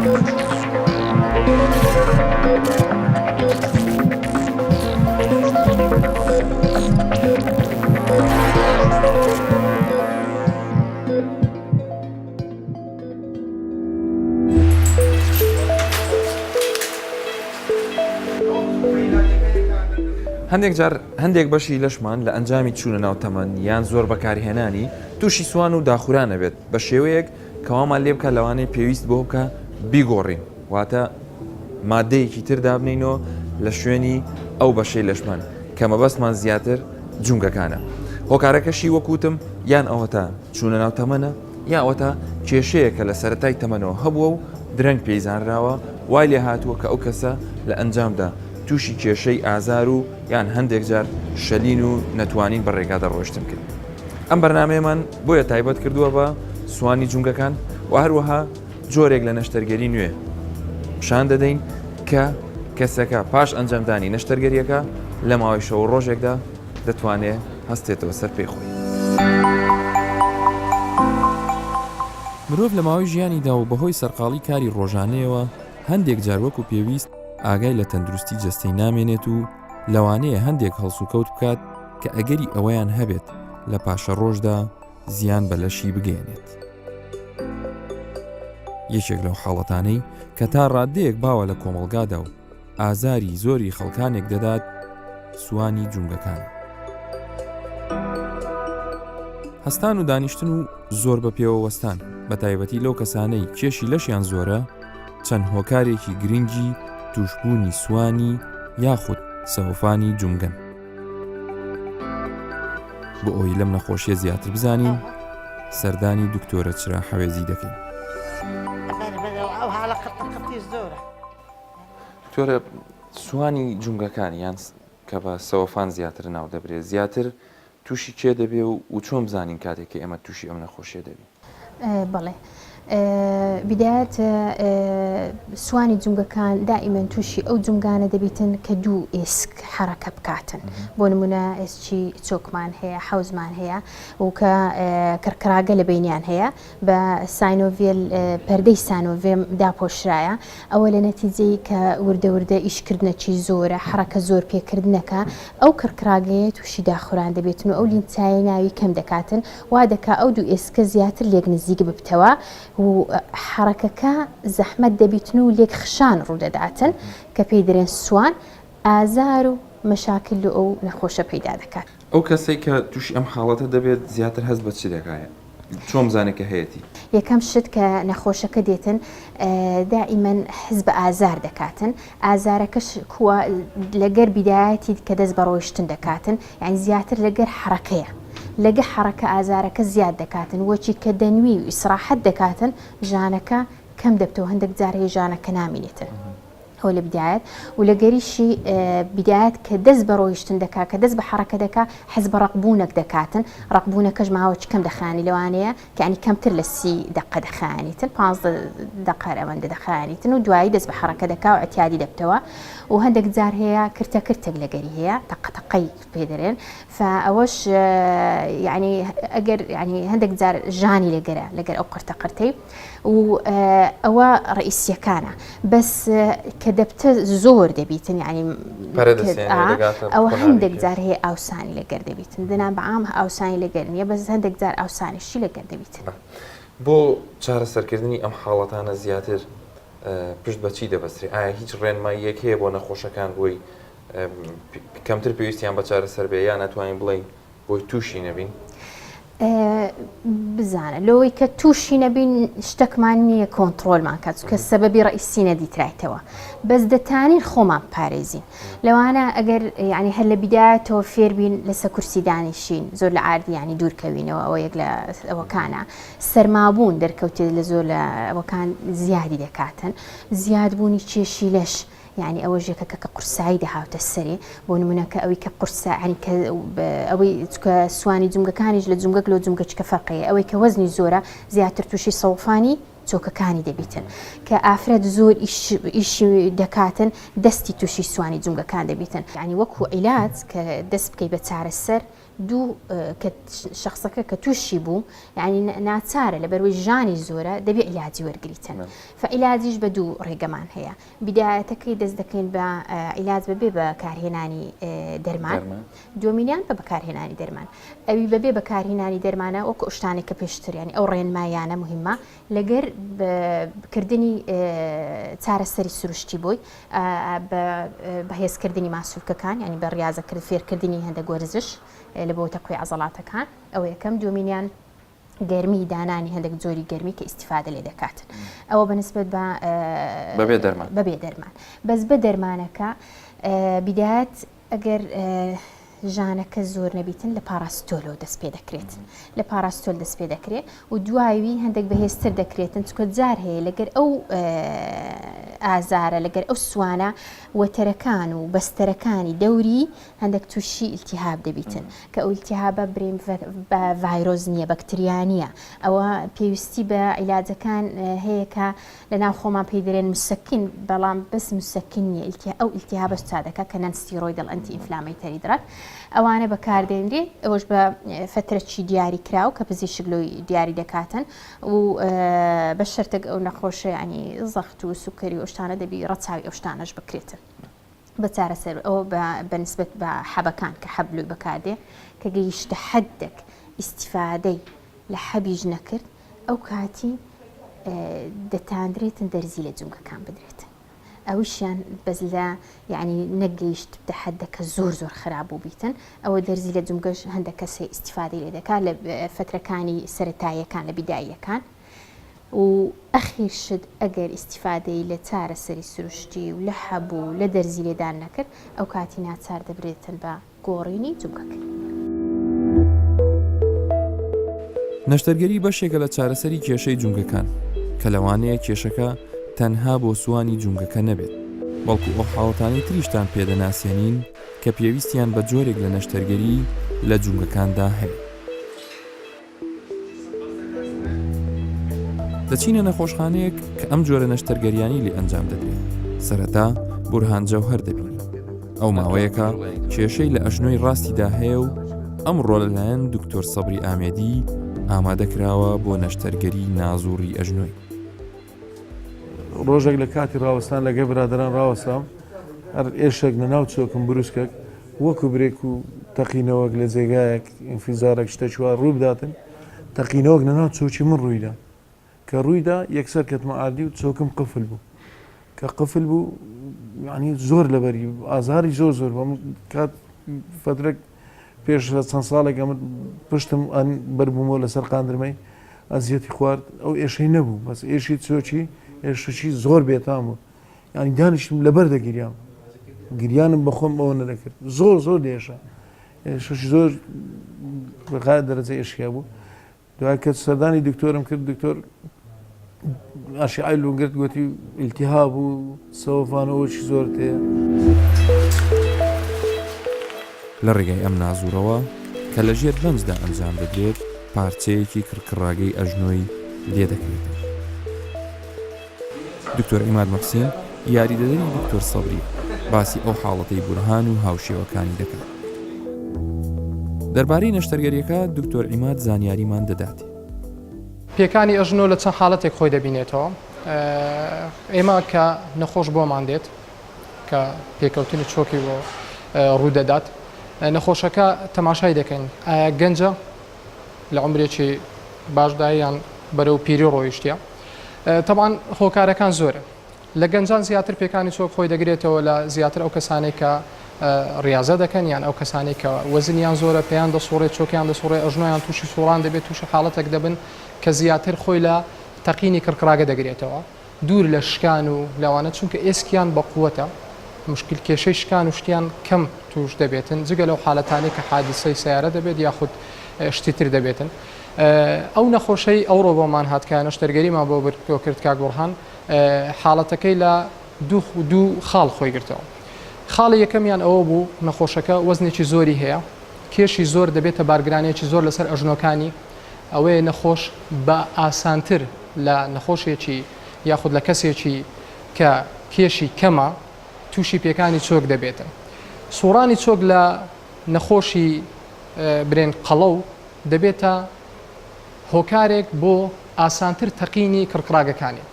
هەندێک جار هەندێک بەشی لەشمان لە ئەنجامی چوونە ناو تەمەن یان زۆر بەکارهێنانی تووشی سوان و داخوران ئەبێت بە شێوەیەک کە وامان لێ بکات لەوانەیە پێویست بۆ بکە بیگۆڕین واتە مادەیەکی تر دابنینەوە لە شوێنی ئەو بەشەی لەشمان کە مەبەستمان زیاتر جومگەکانە هۆکارەکەشی وەکوتم یان ئەوەتا چوونە ناو تەمەنە یا ئەوەتا کێشەیە کە لە سەرەتای تەمەنەوە هەبووە و درەنگ پێی زانراوە وای لێ هاتووە کە ئەو کەسە لە ئەنجامدا تووشی کێشەی ئازار و یان هەندێک جار شەلین و نەتوانین بە ڕێگادا ڕۆشتن بکەین. ئەم بەرنامەیەمان بۆیە تایبەت کردووە بە سوانی جومگەکان و هەروەها جۆرێک لە نەشتەرگەری نوێ پیشان دەدەین کە کەسەکە پاش ئەنجامدانی نەشتەرگەریەکە لە ماوەی شەو و ڕۆژێکدا دەتوانێ هەستێتەوە سەر پێی خۆی. مرۆڤ لە ماوەی ژیانیدا و بەهۆی سەرقاڵی کاری ڕۆژانەیەوە هەندێک جار وەکو پێویست ئاگای لە تەندروستی جەستەی نامێنێت و لەوانەیە هەندێک هەڵسوکەوت بکات کە ئەگەری ئەوەیان هەبێت لە پاشەڕۆژدا زیان بە لەشی بگەیەنێت. یەکێک لەو حاڵەتانەی کە تا ڕاددەیەک باوە لە کۆمەڵگادا و ئازاری زۆری خەڵکانێک دەدات سوانی جومگەکانە. هەستان و دانیشتن و زۆر بە پێوە وەستان بە تایبەتی لەو کەسانەی کێشی لەشیان زۆرە چەند هۆکارێکی گرنگی توشبوونی سوانی یاخود سەوفانی جومگەن. بۆ ئەوەی لەم نەخۆشیە زیاتر بزانین سەردانی دکتۆرە چرا حەوێزی دەکەین. دکتۆرە سوانی جومگەکان یان کە بە سەوەفان زیاتر ناو دەبرێت زیاتر تووشی کێ دەبێ و چۆن بزانین کاتێک کە ئێمە تووشی ئەم نەخۆشیە دەبین؟ بەڵێ بدایەت سوانی جومگەکان دائیمەن تووشی ئەو جومگانە دەبیتن کە دوو ئێسک حەڕەکە بکاتن بۆ نمونە ئێسکی چۆکمان هەیە حەوزمان هەیە و کە کڕکڕاگە لە بینیان هەیە بە synovial پەردەی synovium داپۆشرایە ئەوە لە نەتیجەی کە وردە وردە ئیشکردنەکی زۆرە حەڕەکە زۆر پێکردنەکە ئەو کڕکڕاگەیە تووشی داخوران دەبێتن و ئەو لینچایەی ناوی کەم دەکاتن وا دەکا ئەو دوو ئێسکە زیاتر لێک نزیک ببتەوە و حەڕەکەکە زەحمەت دەبیتن و لێک خشان ڕوودەداتن کە پێی دەرێن سوان ئازار و مەشاکل لۆ ئەو نەخۆشە پەیدا دەکات. ئەو کەسەی کە تووشی ئەم حاڵەتە دەبێت زیاتر هەست بە چ دەکات؟ چۆن بزانێت کە هەیەتی؟ یەکەم شت کە نەخۆشەکە دێتن دائیمەن حس بە ئازار دەکاتن ئازارەکەش کووە لەگەر بیدایەتی کە دەست بە ڕۆیشتن دەکاتن یعنی زیاتر لەگەر حەڕەکەیە لەگە حەڕەکە ئازارەکە زیاد دەکاتن وەچی کە دەنوی و ئیسراحەت دەکاتن ژانەکە کەم دەبتەوە هەندێک جار هەیە ژانەکە نامینێتن. ئەوە لە بدایەت و لە گەریشی بدایەت کە دەست بە ڕۆیشتن دەکا کە دەست بە حەڕەکە دەکا حەز بە ڕەقبوونەک دەکاتن ڕەقبوونەکەش ماوەکی کەم دەخایەنی لەوانەیە کە ینی کەمتر لە سی دەقە دەخایەنیتن 15 دەقە هەر ئەوەندە دەخایەنیتن و دوایی دەست بە حەڕەکە دەکا و ئەتیادی دەبتەوە و هەندێک جار هەیە کرتە کرتێک لەگەری هەیە تەقە تەقەی پێ دەرێن فئەوەش یعنی ئەگەر یعنی هەندێک جار ژانی لەگەرە لەگەر ئەو قرتە قرتەی و ئەوە ڕئیسیەکانە بەس کە دەبتە زۆر دەبیتن یعنی ئەوە هەندێک جار هەیە ئاوسانی لەگەر دەبیتن دەنا بەعام ئاوسانی لەگەر نییە بەس هەندێک جار ئاوسانیشی لەگەر دەبیتن. بۆ چارەسەرکردنی ئەم حاڵەتانە زیاتر پشت بە چی دەبەسترێ؟ ئایا هیچ ڕێنماییەک هەیە بۆ نەخۆشەکان بۆی کەمتر پێویستیان بە چارەسەر بێ یان ئەتوانین بڵێین بۆی تووشی نەبین؟ بزانە لەوەی کە تووشی نەبین شتەکمان نییە کۆنتترۆلمان کات کە سەبەبی ڕئیسی نەدیترایتەوە بەس دەتانین خۆمان پارێزین لەوانە ئەگەر ینی هەر لە بیدایەتەوە فێربین لەسە کورسی دانیشین زۆر لە ئاردیانی دوورکەوینەوە ئەوە یەک لە ئەوەکانە سەرمابوون دەرکەوتێت لە زۆر لە ئەوەکان زیادی دەکاتن زیادبوونی کێشی لەش یانی ئەوەش یەکە کە قورسایی دەهاوتە سەرێ بۆ نمونە کە ئەوی کە قورسە ینی کە ئەوەی چکە سوانی جومگەکانیش لە جومگەک لۆ جومگە چکە فەرقەیە ئەوەی کە وەزنی زۆرە زیاتر تووشی سەوفانی چۆکەکانی دەبیتن کە ئافرەت زۆر ئیشی دەکاتن دەستی تووشی سوانی جومگەکان دەبیتن یعنی وەکو عیلاج کە دەست بکەی بە چارەسەر. دوو کە شخصەکە کە تووشی بوو یعنی ناچارە لە بەروەی ژانی زۆرە دەبێ عیلاجی وەرگریتن فعیلاجیش بە دوو ڕێگەمان هەیە بیدایەتەکەی دەست دەکەین بە عیلاج بەبێ بەکارهێنانی دەرمان دووەمینیان بە بەکارهێنانی دەرمان ئەوی بەبێ بەکارهینانی دەرمانە وەکو شتانێک کە پێشتر ینی ئەو ڕێنمایانە مهمە لەگەر کردنی چارەسەری سروشتی بۆی بە بەهێزکردنی ماسولکەکان ینی بە ڕاضەکرد فێرکردنی هەندە گۆرزش لە بۆ تەقوی عەزەڵاتەکان ئەوە یەکەم دووەمینیان گەرمی دانانی هەندێک جۆری گەرمی کە ئیسیفادە لێ دەکات ئەوە بەنسبەت بە بەبێ دەرمان بەبێ دەرمان بەس بە دەرمانەکە بیدایەت ئەگەر ژانەکە زۆر نەبیتن لە پاراستۆلەوە دەست پێ دەکرێت لە پاراستۆل دەست پێ دەکرێت و دوایوی هەندێک بەهێزتر دەکرێتن چکە جار هەیە لەگەر ئەو ئازارە لەگەر ئەو سوانە وەتەرەکان و بەستەرەکانی دەوری هەندێک تووشی ئیلتیهاب دەبیتن کە ئەو ئیلتیهابە بریم بە ڤایرۆس نییە بەکتریا نییە ئەوە پێویستی بە عیلاجەکان هەیە کە لە ناو خۆمان پێی دەرێن مسەکین بەڵام بەس مسەکین نییە ئیلتیا ئەو ئیلتیهابەش چا دەکات کە non steroidal anti inflammatory drug ئەوانە بەکاردێنرێ ئەوەش بە فترەکی دیاری کراو کە پزیشک لۆی دیاری دەکاتن و بە شەرتێک ئەو نەخۆشە ینی زەخت و سوکەری و شتانە دەبی ڕەچاوی ئەو شتانەش بکرێتن. بە چارەسەر ئەوە بە نسبەت بە حەبەکان کە حەب لۆی بەکاردێ کە گەیشتە حەدێک ئیستیفادەی لە حەبیش نەکرد ئەو کاتی دەتاندرێتن دەرزی لە جومگەکان بدرێتن ئەویشیان بەس لە یعنی نەگەیشت بە حەدەکە زۆر زۆر خراپ بوو بیتن ئەوە دەرزی لە جومگەش هەندێک کەسێ ئیستیفادەی لێ دەکات لە فترەکانی سەتاییەکان لە بیداییەکان و ئەخیر شت ئەگەر ئیستیفادەی لە چارەسەری سروشتی و لە حەب و لە دەرزی لێدان نەکرد ئەوکاتی ناچار دەبرێتن بە گۆڕینی جومگەکەی. نەشتەرگەری بەشێکە لە چارەسەری کێشەی جومگەکان، کە لەوانەیە کێشەکە تەنها بۆ سوانی جومگەکە نەبێت، بەڵکو ئەو حاڵەتانەی تریشتان پێدەناسێنین کە پێویستیان بە جۆرێک لە نەشتەرگەری لە جومگەکاندا هەیە. دەچینە نەخۆشخانەیەک کە ئەم جۆرە نەشتەرگەریانی لێ ئەنجام دەدرێت سەرەتا بورهان جەوهەر دەبینی ئەو ماوەیەکە کێشەی لە ئەژنۆی ڕاستیدا هەیە و ئەمڕۆ لەلایەن دکتۆر سەبری ئامێدی ئامادەکراوە بۆ نەشتەرگەری نازوڕی ئەژنۆی. ڕۆژێک لە کاتی ڕاوەستان لەگەڵ برادەران ڕاوەستام، هەر ئێشێک لە ناو چۆکم بروسکێک وەکو برێک و تەقینەوەک لە جێگایەک ئینفیجارێک شتێکی وا ڕووی بداتن، تەقینەوەک لە ناو چۆکی من ڕوویدا. کە ڕوویدا یەکسەر کەتمە ئاردی و چۆکم قفل بوو. کە قفل بوو یعنی زۆر لەبەری ئازاری زۆر زۆر بوو. کات فەترەک پێش لە چەند ساڵێک ئەمن پشتم ئەن بەربوومەوە لەسەر قاندرمەی ئەزیەتی خوارد ئەو ئێشەی نەبوو بەس ئێشی چۆکی ئێشەکی زۆر بێتام بوو یعنی دانیشتم لەبەر دەگیریام گریانم بەخۆم ئەوە نەدەکرد زۆر زۆر لێشە ئێشەکی زۆر بەغایە دەرەجە ئێشیا بوو دوای کە سەردانی دکتۆرم کرد دکتۆر ئەشعەی لوم گرت گوتی ئیلتیهاب و سەوفانەوەکی زۆر تێ. لە ڕێگای ئەم نازوڕەوە کە لە ژێر بەنجدا ئەنجام دەدرێت پارچەیەکی کڕکڕاگەی ئەژنۆی لێ دەکرێتەوە. دکتۆر عیماد موحسین یاریدەدەری دکتۆر سەبرییە، باسی ئەو حاڵەتەی بورهان و هاوشێوەکانی دەکات. دەربارەی نەشتەرگەریەکە دکتۆر عیماد زانیاریمان دەداتێ. پێکانی ئەژنۆ لە چەند حاڵەتێک خۆی دەبینێتەوە، ئێمە کە نەخۆش بۆمان دێت کە پێکەوتنی چۆکی بۆ ڕوودەدات، نەخۆشەکە تەماشای دەکەین ئایا گەنجە لە عومرێکی باشدایە یان بەرەو پیری ڕۆیشتیە. تەبعەن هۆکارەکان زۆرن. لە گەنجان زیاتر پێکانی چۆک خۆی دەگرێتەوە لە زیاتر ئەو کەسانەی کە ڕیازە دەکەن یان ئەو کەسانەی کە وەزنیان زۆرە پێیان دەسوڕێت چۆکیان دەسوڕێ ئەژنۆیان تووشی سوڕان دەبێت تووشی حاڵەتێک دەبن کە زیاتر خۆی لە تەقینی کڕکڕاگە دەگرێتەوە دوور لە شکان و لەوانە چونکە ئێسکیان بەقوەتە مشکل کێشەی شکان و شتیان کەم توش دەبێتن جگە لەو حالەتانەی کە حادیسەی سەیارە دەبێت یاخود شتی تر دەبێتن ئەو نەخۆشەی ئەوڕۆ بۆمان هات کە نەشتەرگەریمان بۆ برد بۆ کرد کاک بوڕهان حاڵەتەکەی لە دوو دوو خاڵ خۆی گرتەوە خاڵی یەکەمیان ئەوە بوو نەخۆشەکە وەزنێکی زۆری هەیە کێشی زۆر دەبێتە بارگرانیەکی زۆر لەسەر ئەژنۆکانی ئەوەیە نەخۆش بە ئاسانتر لە نەخۆشێکی یاخود لە کەسێکی کە کێشی کەمە تووشی پێکانی چۆک دەبێتن. سوڕانی چۆک لە نەخۆشی. برێن قەڵەو دەبێتە هۆکارێک بۆ ئاسانتر تەقینی کڕکڕاگەکانی.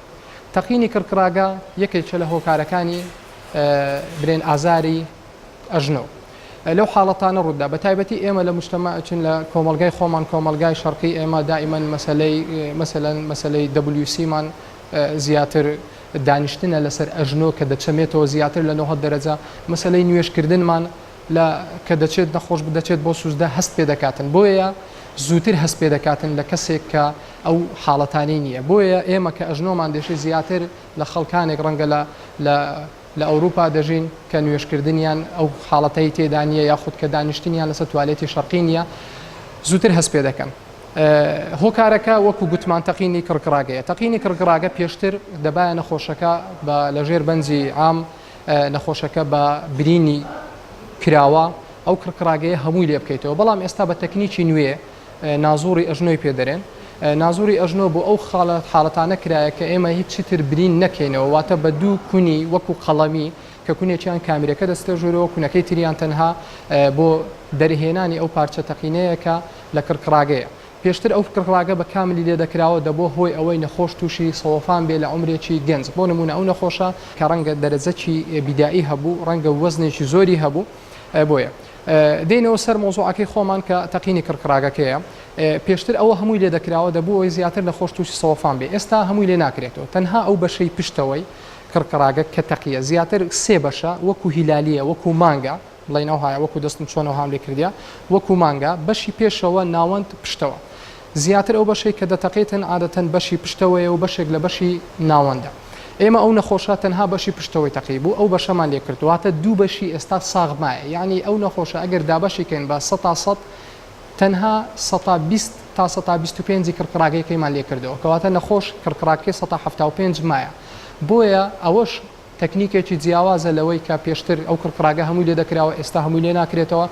تەقینی کڕکڕاگە یەکێکە لە هۆکارەکانی برێن ئازاری ئەژنۆ. لەو حاڵەتانە ڕووددا بە تایبەتی ئێمە لە مجتمع چون لە کۆمەڵگای خۆمان کۆمەڵگای شەرقی ئێمە دائیمەن مەسەلەی مەسەلەن مەسەلەی WC مان زیاتر دانیشتنە لەسەر ئەژنۆ کە دەچەمێتەوە زیاتر لە 90 دەرەجە مەسەلەی نوێژکردنمان لە کە دەچێت نەخۆش دەچێت بۆ سوزدە هەست پێ دەکاتن بۆیە زووتر هەست پێ دەکاتن لە کەسێک کە ئەو حاڵەتانەی نییە بۆیە ئێمە کە ئەژنۆمان دێشێ زیاتر لە خەڵکانێک ڕەنگە لە لە لە ئەوروپا دەژین کە نوێژکردنیان ئەو حاڵەتەی تێدا نییە یاخود کە دانیشتنیان لەسەر توالێتی شەرقی نییە زووتر هەست پێ دەکەن. هۆکارەکە وەکو گوتمان تەقینی کڕکڕاگەیە. تەقینی کڕکڕاگە پێشتر دەبایە نەخۆشەکە بە لەژێر بەنجی عام نەخۆشەکە بە برینی کراوە ئەو کڕکڕاگەیە هەمووی لێ بکەیتەوە بەڵام ئێستا بە تەکنیکی نوێ نازوڕی ئەژنۆی پێ دەرێن. نازوڕی ئەژنۆ بۆ ئەو خاڵە حاڵەتانە کرایە کە ئێمە هیچ چیتر برین نەکەینەوە واتە بە دوو کونی وەکو قەڵەمی کە کونێکیان کامیرەکە دەچتە ژوورەوە کونەکەی تریان تەنها بۆ دەرهێنانی ئەو پارچە تەقینەیە کە لە کڕکڕاگەیە. پێشتر ئەو کڕکڕاگە بە کاملی لێ دەکراوە دەبووە هۆی ئەوەی نەخۆش تووشی سەوەفان بێ لە عومرێکی گەنج بۆ نموونە ئەو نەخۆشە کە ڕەنگە دەرەجەکی بیدائی هەبوو ڕەنگە وەزنێکی زۆری هەبوو بۆیە دێینەوە سەر مەوزوعەکەی خۆمان کە تەقینی کڕکڕاگەکەیە پێشتر ئەوە هەمووی لێ دەکراوە دەبوو ئەوەی زیاتر نەخۆش تووشی سەوەفان بێ ئێستا هەمووی لێ ناکرێتەوە تەنها ئەو بەشەی پشتەوەی کڕکڕاگە کە تەقیە زیاتر سێ بەشە وەکو هیلالیە وەکو مانگە بڵێین ئەوهایە وەکو دەستم چۆن ئەوهام لێ کردیە وەکو مانگە بەشی پێشەوە ناوەند پشتەوە زیاتر ئەو بەشەی کە دەتەقێتن عادەتەن بەشی پشتەوەیە و بەشێک لە بەشی ناوەندە ئێمە ئەو نەخۆشە تەنها بەشی پشتەوەی تەقی بوو ئەو بەشەمان لێ کرد واتە دوو بەشی ئێستا ساغ مایە یعنی ئەو نەخۆشە ئەگەر دابەشی کەین بە سەتا سەد تەنها سەتا 20 تا سەتا 25 کڕکڕاگەیەکەیمان لێ کردەوە کەواتە نەخۆش کڕکڕاکەی سەتا 75 مایە بۆیە ئەوەش تەکنیکێکی جیاوازە لەوەی کە پێشتر ئەو کڕکڕاگە هەمووی لێ دەکراوە ئێستا هەمووی لێ ناکرێتەوە،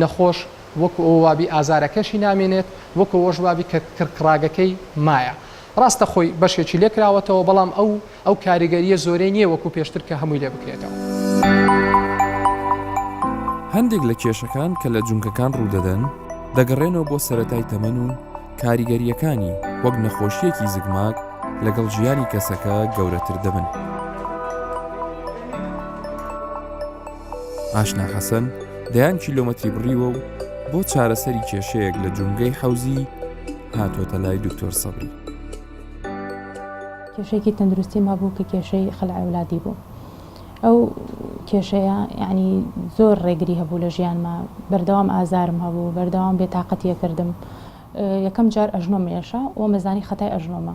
نەخۆش وەکو ئەوە وابی ئازارەکەشی نامێنێت، وەکو ئەوەش وابی کە کڕکڕاگەکەی مایە. ڕاستە خۆی بەشێکی لێ کراوەتەوە بەڵام ئەو ئەو کاریگەرییە زۆرەی نییە وەکو پێشتر کە هەمووی لێ بکرێتەوە. هەندێک لە کێشەکان کە لە جومگەکان ڕوودەدەن دەگەڕێنەوە بۆ سەرەتای تەمەن و کاریگەرییەکانی وەک نەخۆشییەکی زگماک لەگەڵ ژیانی کەسەکە گەورەتر دەبن. ئاشنا حەسەن دەیان کیلۆمەتری بڕیوە و بۆ چارەسەری کێشەیەک لە جومگەی حەوزی هاتووەتە لای دکتۆر سەبری. کێشەیەکی تەندروستیم هەبوو کە کێشەی خلع ئەولادی بوو ئەو کێشەیە یعنی زۆر ڕێگری هەبوو لە ژیانما بەردەوام ئازارم هەبوو بەردەوام بێتاقەتیە کردم یەکەم جار ئەژنۆم ئێشا وەمەزانی خەتای ئەژنۆمە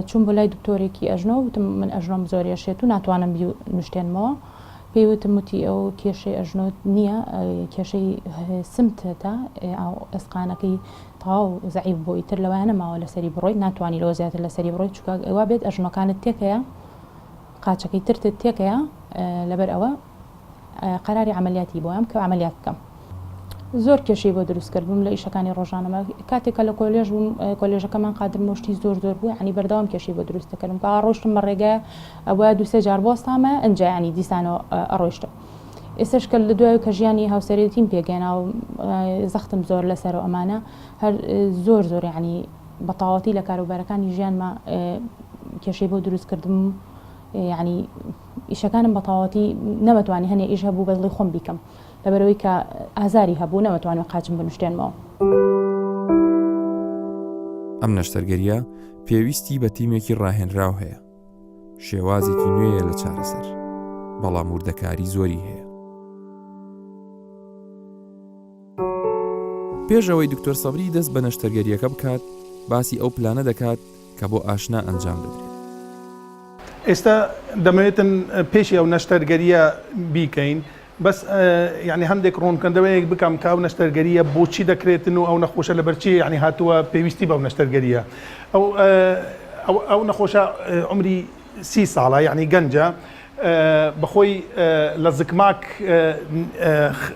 چووم بۆ لای دکتۆرێکی ئەژنۆ وتم من ئەژنۆم زۆر ئێشێت و ناتوانم بنوشتێنمەوە پێی وتم وتی ئەو کێشەی ئەژنۆت نییە کێشەی سمتتە ئێسقانەکەی تەواو زەعیف بۆ ئیتر لەوایە نەماوە لەسەری بڕۆیت ناتوانانی لەوە زیاتر لەسەری بڕۆیت چونکە وا بێت ئەژنۆکانت تێکەیە قاچەکەی ترتت تێکەیە لەبەر ئەوە قەراری عەمەلیاتی بۆ یام کە عەمەلیات بکەم زۆر کێشەی بۆ دروست کردبووم لە ئیشەکانی ڕۆژانەمە کاتێک کە لە کۆلێژ بووم کۆلێژەکەمان قادر مۆشتی زۆر زۆر بوو ینی بەردەوام کێشەی بۆ دروست دەکردم کە ڕۆشتم بە ڕێگە ئەوە دووسێ جار بۆستامە ئەنجا ینی دیسانەوە ئەڕۆیشتم ئێستش کە لە دوای کە ژیانی هاوسەرێتیم پێگەێنا و زەختم زۆر لەسەر و ئەمانە هەر زۆر زۆر ینی بەتەواوەتی لە کاروبارەکانی ژیانمە کێشەی بۆ دروست کردم یعنی ئیشەکانم بەتەواوەتی نەمەتوانی هەنێ ئیش هەبوو بەدڵی خۆم بیکەم لەبەرەوەی کە ئازاری هەبوو نەمەتوانی قاچم بنوشتێنمەوە. ئەم نەشتەرگەرییە پێویستی بە تیمێکی ڕاهێنراو هەیە، شێوازێکی نوێیە لە چارەسەر، بەڵام وردەکاری زۆری هەیە. پێش ئەوەی دکتۆر سەبری دەست بە نەشتەرگەرییەکە بکات، باسی ئەو پلانە دەکات کە بۆ ئاشنا ئەنجام دەدرێت. ئێستا دەمەوێتن پێشی ئەو نەشتەرگەرییە بیکەین بەس یانی هەندێک ڕوونکردنەوەیەک بکەم کە ئەو نەشتەرگەرییە بۆچی دەکرێتن و ئەو نەخۆشە لەبەرچی یانی هاتووە پێویستی بەو نەشتەرگەرییە ئەو ئەو نەخۆشە عومری سی ساڵە یانی گەنجە بەخۆی لە زکماک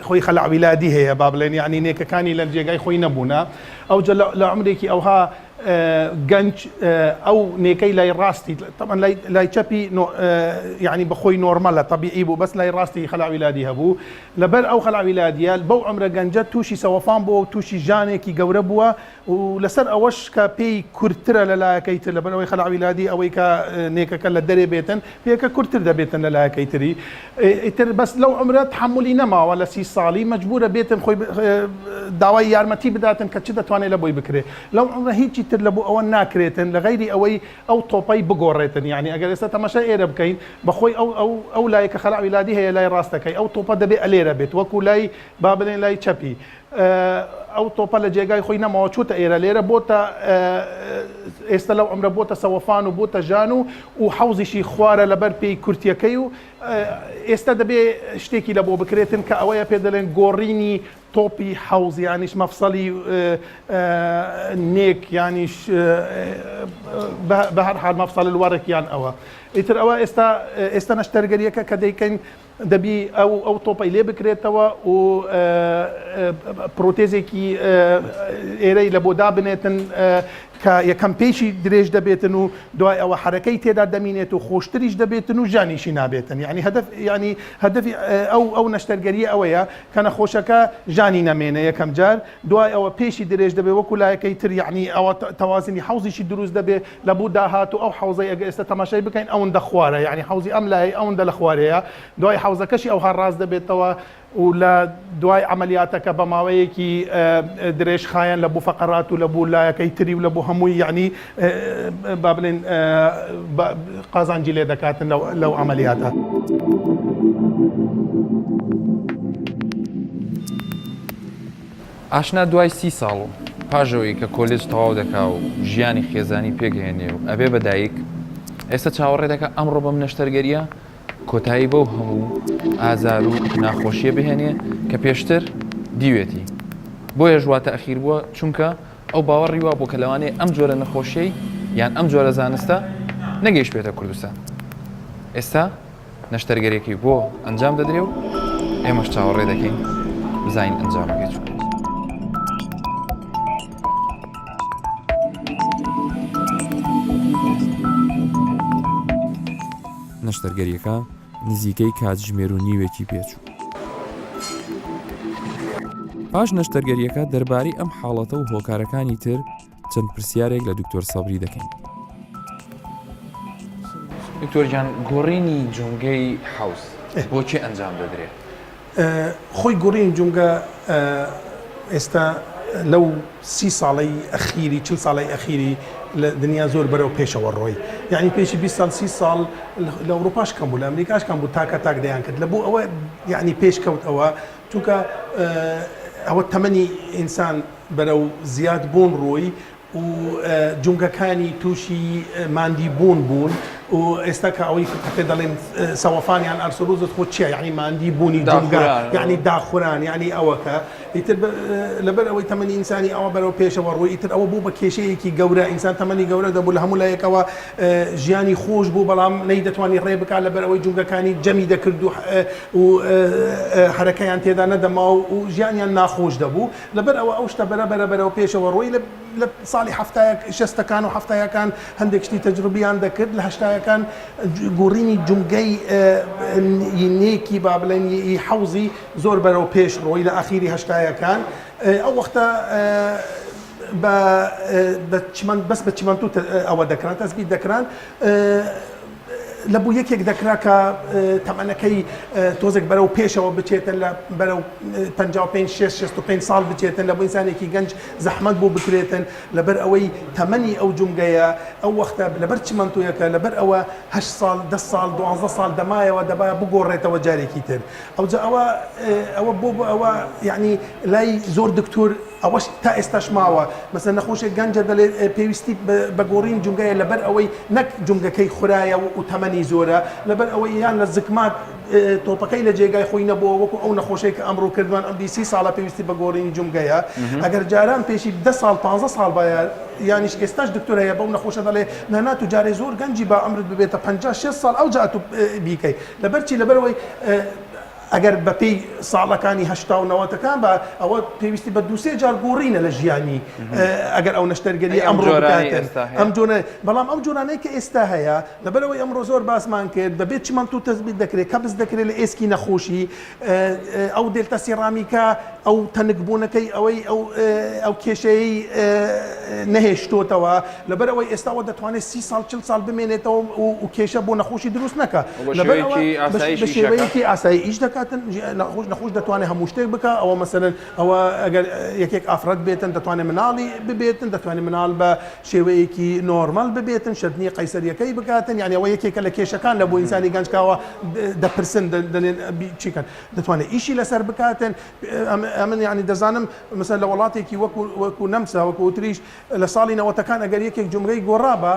خۆی خەلع ویلادی هەیە با بڵێن یانی نێکەکانی لە جێگای خۆی نەبوونە ئەوجە لە عومرێکی ئەوها. گەنج ئەو نێکەی لای ڕاستی تەبعەن لای لای چەپی یعنی بەخۆی نۆرمەلە تەبیعی بوو بەس لای ڕاستی خەلا ویلادی هەبوو لەبەر ئەو خەلا ویلادیە بەو عمرە گەنجە تووشی سەوەفان بووە و تووشی ژانێکی گەورە بووە و لەسەر ئەوەش کە پێی کورتترە لە لایەکەی تر لەبەر ئەوەی خەلا ویلادی ئەوەی کە نێکەکە لە دەرێ بێتن پێکە کورتتر دەبێتن لە لایەکەی تری ئیتر بەس لەو عومرە تەحەمولی نەماوە لە سی ساڵی مەجبورە بێتن خۆی داوای یارمەتی بداتن کە چ دەتوانێت لە بۆی بکرێ لەو عومرە هیچی تر لە بۆ ئەوە ناکرێتن لە غەیری ئەوەی ئەو تۆپەی بگۆڕێتن یعنی ئەگەر ئێستا تەماشای ئێرە بکەین بەخۆی ئەو ئەو ئەو لای کە خەلع ویلادی هەیە لای ڕاستەکەی ئەو تۆپە دەبێ ئەلێرە بێت وەکو لای با بڵێن لای چەپی ئەو تۆپە لە جێگای خۆی نەماوە چوتە ئێرە لێرە بۆتە ئێستا لەو عمرە بۆتە سەوەفان و بۆتە ژان و و حەوزیشی خوارە لەبەر پێی کورتیەکەی و ئێستا دەبێ شتێکی لە بۆ بکرێتن کە ئەوەیە پێ دەڵێن گۆڕینی تۆپی حەوز یانیش مەفسەلی نێک یانیش بە هەر حال مەفسەل الوەرک یان ئەوە ئیتر ئەوە ئێستا ئێستا نەشتەرگەریەکە کە دەیکەین دەبی ئەو ئەو تۆپەی لێ بکرێتەوە و پرۆتێزێکی ئێرەی لە بۆ دابنێتن کە یەکەم پێشی درێژ دەبێتن و دوای ئەوە حرەکەی تێدا دەمینێت و خۆشتریش دەبێتن و ژانیشی نابێتن یعنی هەدەف یعنی هەدەفی ئەو ئەو نەشتەرگەریە ئەوەیە کە نەخۆشەکە ژانی نەمێنە یەکەم جار دوای ئەوە پێشی درێژ دەبێت وەکو لایەکەی تر یعنی ئەوە تەوازنی حەوزیشی دروست دەبێت لە بو داهات و ئەو حەوزەی ئەگەر ئێستا تەماشای بکەین ئەوەندە خوارە یانی حەوزی ئەم لایەی ئەوەندە لە خوارەیە دوای حەوزەکەشی ئەوها ڕاست دەبێتەوە و لە دوای عەمەلیاتەکە بە ماوەیەکی درێژ خایەن لە بو فەقەرات و لە بو لایەکەی تری و لە بو هەمووی یانی با بڵێن قازانجی لێ دەکاتن لەو عەمەلیاتە. ئاشنا دوای سی ساڵ و پاش ئەوەی کە کۆلێج تەواو دەکا و ژیانی خێزانی پێکهێنێ و ئەبێ بە دایک، ئێستا چاوەڕێ دەکا ئەمڕۆ بەم نەشتەرگەرییە کۆتایی بەو هەموو ئازار و ناخۆشییە بهێنێ کە پێشتر دیوێتی. بۆیەش وا تەئخیر بووە چونکە ئەو باوەڕی وابووە کە لەوانەیە ئەم جۆرە نەخۆشیەی یان ئەم جۆرە زانستە نەگەیشتبێتە کوردستان. ئێستا نەشتەرگەریەکەی بۆ ئەنجام دەدرێ و ئێمەش چاوەڕێ دەکەین بزانین ئەنجامەکەی چۆن. نەشتەرگەریەکە نزیکەی کاتژمێر و نیوێکی پێچوو. پاش نەشتەرگەریەکە دەربارەی ئەم حاڵەتە و هۆکارەکانی تر چەند پرسیارێک لە دکتۆر سەبری دەکەین. دکتۆر گیان گۆڕینی جومگەی حەوز بۆ کێ ئەنجام دەدرێ؟ خۆی گۆڕینی جومگە ئێستا لەو سی ساڵەی ئەخیری چل ساڵەی ئەخیری لە دنیا زۆر بەرەو پێشەوە ڕۆی یعنی پێشی 20 ساڵ سی ساڵ لە ئەوروپاش کەم بوو لە ئەمریکاش کەم بوو تاکە تاک دەیان کرد لە بۆ ئەوە یعنی پێش کەوت ئەوە چونکە ئەوە تەمەنی ئینسان بەرەو زیاد بوون ڕووی و جومگەکانی تووشی ماندی بوون بوون و ئێستا کە ئەوەی کە پێ دەڵێن سەوەفان یان arthrose خۆ چییە یعنی ماندی بوونی جومگە یعنی داخوران یعنی ئەوەکە ئیتر لەبەر ئەوەی تەمەنی ئینسانی ئەوە بەرەو پێشەوە ڕووی ئیتر ئەوە بوو بە کێشەیەکی گەورە ئینسان تەمەنی گەورە دەبوو لە هەموو لایەکەوە ژیانی خۆش بوو بەڵام نەیدەتوانی ڕێ بکات لەبەر ئەوەی جومگەکانی جەمی دەکرد و و حەرەکەیان تێدا نەدەما و ژیانیان ناخۆش دەبوو لەبەر ئەوە ئەو شتە بەرە بەرە بەرەو پێشەوە ڕۆی لە لە ساڵی حەفتایەک شەستەکان و حەفتایەکان هەندێک شتی تەجروبیان دەکرد لە هەشتایەکان گۆڕینی جومگەی نێکی با بڵێن ی حەوزی زۆر بەرەو پێش ڕۆی لە ئەخیری هەشتایەکان ئەو وەختە بە بە چیمەن بەس بە چیمەنتو ئەوە دەکران تەسبیت دەکران لە بوو یەکێک دەکرا کە تەمەنەکەی تۆزێک بەرەو پێشەوە بچێتن لە بەرەو 55 65 ساڵ بچێتن لە بۆ ئینسانێکی گەنج زەحمەت بۆ بکرێتن لەبەر ئەوەی تەمەنی ئەو جومگەیە ئەو وەختە لەبەر چیمەنتۆیەکە لەبەر ئەوە 8 ساڵ 10 ساڵ 12 ساڵ دەمایەوە دەبا بگۆڕێتەوە جارێکی تر ئەوجا ئەوە ئەوە بۆ بۆ ئەوە یعنی لای زۆر دکتۆر ئەوەش تا ئێستاش ماوە مەسەلەن نەخۆشێک گەنجە دەلێ پێویستی بە گۆڕین جومگەیە لەبەر ئەوەی نەک جومگەکەی خورایە و تەمەنی زۆرە لەبەر ئەوەی یان لە زکماک تۆپەکەی لە جێگای خۆی نەبووە وەکو ئەو نەخۆشەی کە ئەمڕۆ کردمان ئەم سی ساڵە پێویستی بە گۆڕینی جومگەیە ئەگەر جاران پێشی دە ساڵ 15 ساڵ باە یانیش ئێستاش دکتۆر هەیە بەو نەخۆشە دەڵێ نانا تو جارێ زۆر گەنجی با عمرت ببێتە 50 60 ساڵ ئەو جا تو بیکەی لەبەر چی لەبەرەوەی. ئەگەر بەپێی ساڵەکانی هەشتا و نەوەتەکان بە ئەوە پێویستی بە دووسێ جار گۆڕینە لە ژیانی ئەگەر ئەو نەشتەرگەری ئەمڕۆ بکاتن ئەم جۆرە بەڵام ئەو جۆرانەی کە ئێستا هەیە لەبەرئەوەی ئەمڕۆ زۆر باسمان کرد بەبێ چیمەنتۆ تەسبیت دەکرێت کەبس دەکرێت لە ئێسکی نەخۆشی ئەو دێلتا سیرامیکە ئەو تەنکبوونەکەی ئەوەی ئەو ئەو کێشەیەی نەهێشتۆتەوە لەبەرئەوەی ئێستاوە دەتوانێت سی ساڵ چل ساڵ بمێنێتەوە و کێشە بۆ نەخۆشی دروست نەکا لەبەرئەوە بە شێوەیەکی ئاسایی ئیش دەکاتن نەخۆش نەخۆش دەتوانێت هەموو شتێک بکا ئەوە مەسەلەن ئەوە ئەگەر یەکێک ئافرەت بێتن دەتوانێت مناڵی ببێتن دەتوانێت مناڵ بە شێوەیەکی نۆرمەل ببێتن شەرت نییە قەیسەریەکەی بکاتن یعنی ئەوە یەکێکە لە کێشەکان لە بۆ ئینسانی گەنج کاوە دەپرسن دەلێن چیکەن دەتوانێت ئیشی لەسەر بکاتن ئەمن یعنی دەزانم مثلا لە وڵاتێکی وەکو وەکو نەمسا وەکو ئوتریش لە ساڵی نەوەتەکان ئەگەر یەکێک جومگەی گۆڕابا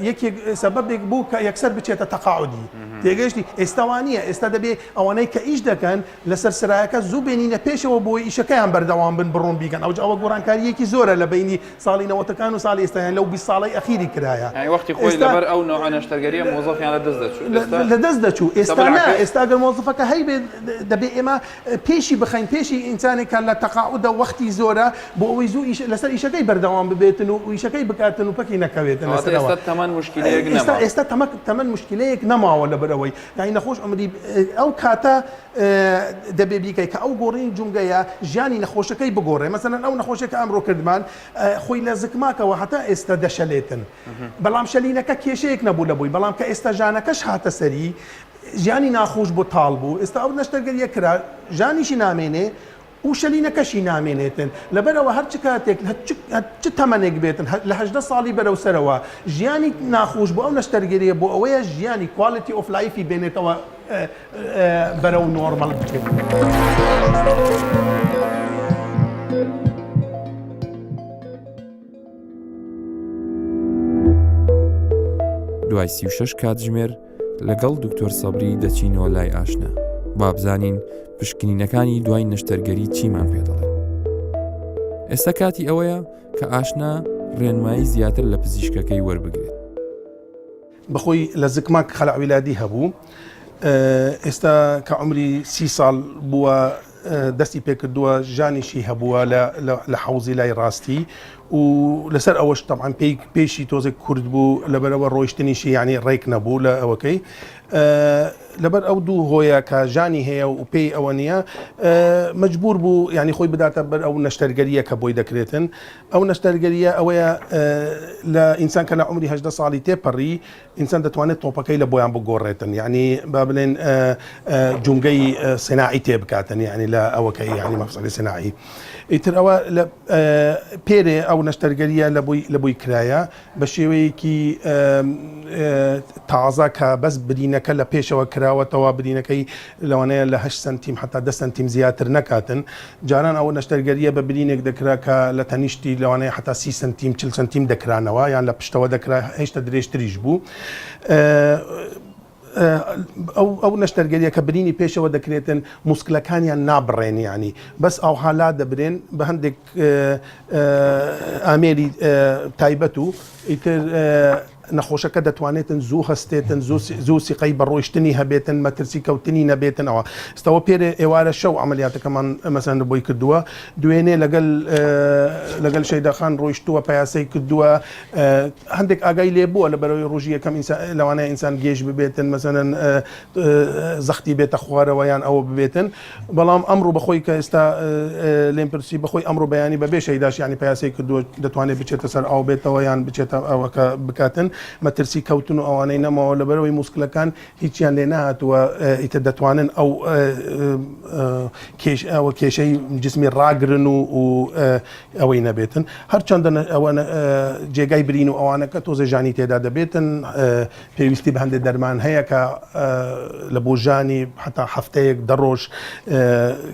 یەکێک سەبەبێک بوو کە یەکسەر بچێتە تەقاعودی تێگەیشتی ئێستا وا نییە ئێستا دەبێ ئەوانەی کە ئیش دەکەن لەسەر سرایەکە زوو بێنینە پێشەوە بۆی ئیشەکەیان بەردەوام بن بڕۆن بیکەن ئەوجا ئەوە گۆڕانکارییەکی زۆرە لە بەینی ساڵی نەوەتەکان و ساڵی ئێستا یان لەو 20 ساڵەی ئەخیری کرایە یانی وەختی خۆی لەبەر ئەو نەوعە نەشتەرگەرییە مۆزەفیان لە دەست دەچوو ئێستا لە دەست دەچوو ئێستا نا ئێستا گەر مۆزەفەکە هەیبێت دەبێ ئێمە پێشی بخەین پێشی ئینسانێک کە لە تەقاعودە وەختی زۆرە بۆ ئەوەی زوو ئیش لەسەر ئیشەکەی بەردەوام ببێتن و ئیشەکەی بکاتن و پەکی نەکەوێتن لەسەرەوە. ئێستا تەمەن موشکیلەیەک نەماوە. ئێستا تەمەن موشکیلەیەک نەماوە لەبەرئەوەی یانی نەخۆش عومری ئەو کاتە دەبێ بیکەی کە ئەو گۆڕینی جومگەیە ژیانی نەخۆشەکەی بگۆڕێ مەسەلەن ئەو نەخۆشێک کە ئەمڕۆ کردمان خۆی لە زکماکەوە هەتا ئێستا دەشەلێتن بەڵام شەلینەکە کێشەیەک نەبوو لە بۆی بەڵام کە ئێستا ژانەکەش هاتە سەری ژیانی ناخۆش بۆ تاڵ بوو ئێستا ئەو نەشتەرگەریە کرا ژانیشی نامێنێ و شەلینەکەشی نامێنێتن لەبەرئەوە هەر چ کاتێک هەر چ تەمەنێک بێتن لە 18 ساڵی بەرەو سەرەوە ژیانی ناخۆش بۆ ئەو نەشتەرگەریە بۆ ئەوەیە ژیانی quality of life ی بێنێتەوە بەرەو نۆرمەل بچێت. دوای 36 کاتژمێر لەگەڵ دکتۆر سەبری دەچینەوە لای ئاشنا با بزانین پشکنینەکانی دوای نەشتەرگەری چیمان پێ دەڵێن ئێستا کاتی ئەوەیە کە ئاشنا ڕێنمایی زیاتر لە پزیشکەکەی وەربگرێت. بەخۆی لە زکماک خەلع ویلادی هەبوو ئێستا کە عمری سی ساڵ بووە دەستی پێکردووە ژانیشی هەبووە لە حەوزی لای ڕاستی و لەسەر ئەوەش تەبعەن پێی پێشی تۆزێک کورت بوو لەبەرەوە ڕۆیشتنیشی یعنی ڕێک نەبوو لە ئەوەکەی لەبەر ئەو دوو هۆیە کە ژانی هەیە و پێی ئەوە نییە مجبور بوو یعنی خۆی بداتە بەر ئەو نەشتەرگەریە کە بۆی دەکرێتن ئەو نەشتەرگەریە ئەوەیە لە ئینسان کە لە عمری هەدە ساڵی تێپەڕی ئینسان دەتوانێت تۆپەکەی لە بۆیان بگۆڕێتن یعنی با بڵێن جومگەی سناعی تێ بکاتن یعنی لە ئەوەکەی یعنی مەفسەلی سناعی ئیتر ئەوە لە پێرێ ئەو نەشتەرگەریە لە بۆی لە بۆی کرایە بە شێوەیەکی تازە کە بەس برینەکە لە پێشەوە کراوەتەوە برینەکەی لەوانەیە لە هەشت سەنتیم هەتا دە سەنتیم زیاتر نەکاتن جاران ئەوە نەشتەرگەریە بە برینێک دەکرا کە لە تەنیشتی لەوانەیە هەتا سی سەنتیم چل سەنتیم دەکرانەوە یان لە پشتەوە دەکرا هێشتا درێژتریش بوو. ئەو ئەو نەشتەرگەریە کە برینی پێشەوە دەکرێتن موسکلەکانیان نابڕێن یانی بەس ئاوها لا دەبرێن بە هەندێک ئامێری تایبەت و ئیتر نەخۆشەکە دەتوانێتن زوو هەستێتن زوو سیقەی بە ڕۆیشتنی هەبێتن مەترسی کەوتنی نەبێتن ئەوە ستەوە پێرێ ئێوارە شەو عملیاتەکەمان مەسەن بۆی کردووە دوێنێ لەگەل لەگەل شەیداخان ڕۆیشتووە پیاسەی کردووە هەندێک ئاگای لێ بووە لە بەرەوەی ڕۆژی یەکەم لەوانەیە ئینسان گێژ ببێتن مەسەلەن زەختی بێتە خوارەوە یان ئەوە ببێتن بەڵام ئەمڕۆ بەخۆی کە ئێستا لێم پرسی بەخۆی ئەمڕۆ بەیانی بەبێ شەیداش یانی پیاسەی کردووە دەتوانێت بچێتە سەر ئاو بێتەوە یان بچێتە ئەوەکە بکاتن مەترسی کەوتن و ئەوانەی نەماوە لەبەرەوەی موسکلەکان هیچیان لێ نەهاتووە ئیتر دەتوانن ئەو کێش ئەوە کێشەی جسمی ڕاگرن و و ئەوەی نەبێتن هەرچەندە ئەوە جێگای برین و ئەوانەکە تۆزێ ژانی تێدا دەبێتن پێویستی بە هەندێک دەرمان هەیە کە لە بۆ ژانی حتا هەفتەیەک دە ڕۆژ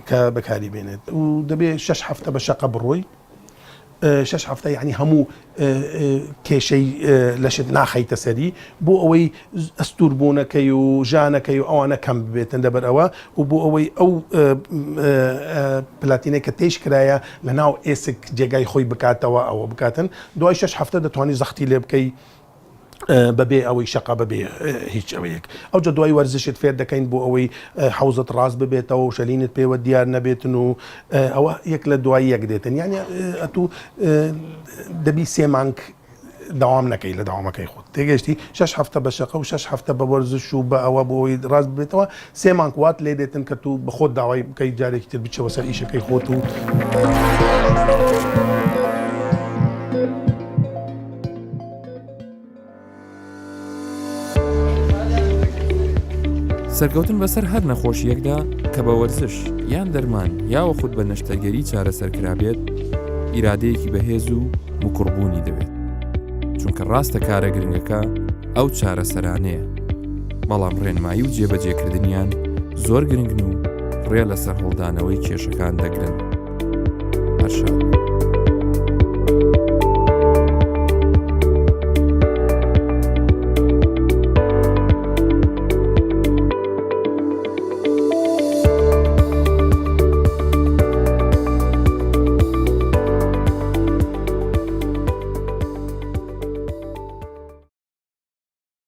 کە بەکاری بێنێت و دەبێ شش هەفتە بە شەقە بڕۆی شش هەفتە یعنی هەموو کێشەی لەشت ناخەیتە سەری بۆ ئەوەی ئەستور بوونەکەی و ژانەکەی و ئەوانە کەم ببێتن لەبەر ئەوە و بۆ ئەوەی ئەو پلاتینەی کە تێش کرایە لە ناو ئێسک جێگای خۆی بکاتەوە ئەوە بکاتن دوای شش هەفتە دەتوانی زەختی لێ بکەی. بەبێ ئەوەی شەقە بەبێ هیچ ئەوەیەک ئەوجا دوای وەرزشت فێر دەکەین بۆ ئەوەی حەوزت ڕاست ببێتەوە و شەلینت پێوە دیار نەبێتن و ئەوە یەک لە دوای یەک دێتن یعنی ئەتوو دەبی سێ مانگ داوام نەکەی لە داوامەکەی خۆت تێگەشتی شش هەفتە بە شەقە و شش هەفتە بە وەرزش و بە ئەوە بۆ ئەوەی ڕاست ببێتەوە سێ مانگ وات لێ دێتن کە تو بە خۆت داوای بکەیت جارێکی تر بچەوە سەر ئیشەکەی خۆت و سەرکەوتن بەسەر هەر نەخۆشییەکدا کە بە وەرزش یان دەرمان یاوەخود بە نەشتەرگەری چارەسەر کرابێت، ئیرادەیەکی بەهێز و مکوڕبوونی دەوێت. چونکە ڕاستە کارە گرنگەکە ئەو چارەسەرانەیە، بەڵام ڕێنمایی و جێبەجێکردنیان زۆر گرنگن و ڕێ لە سەرهەڵدانەوەی کێشەکان دەگرن.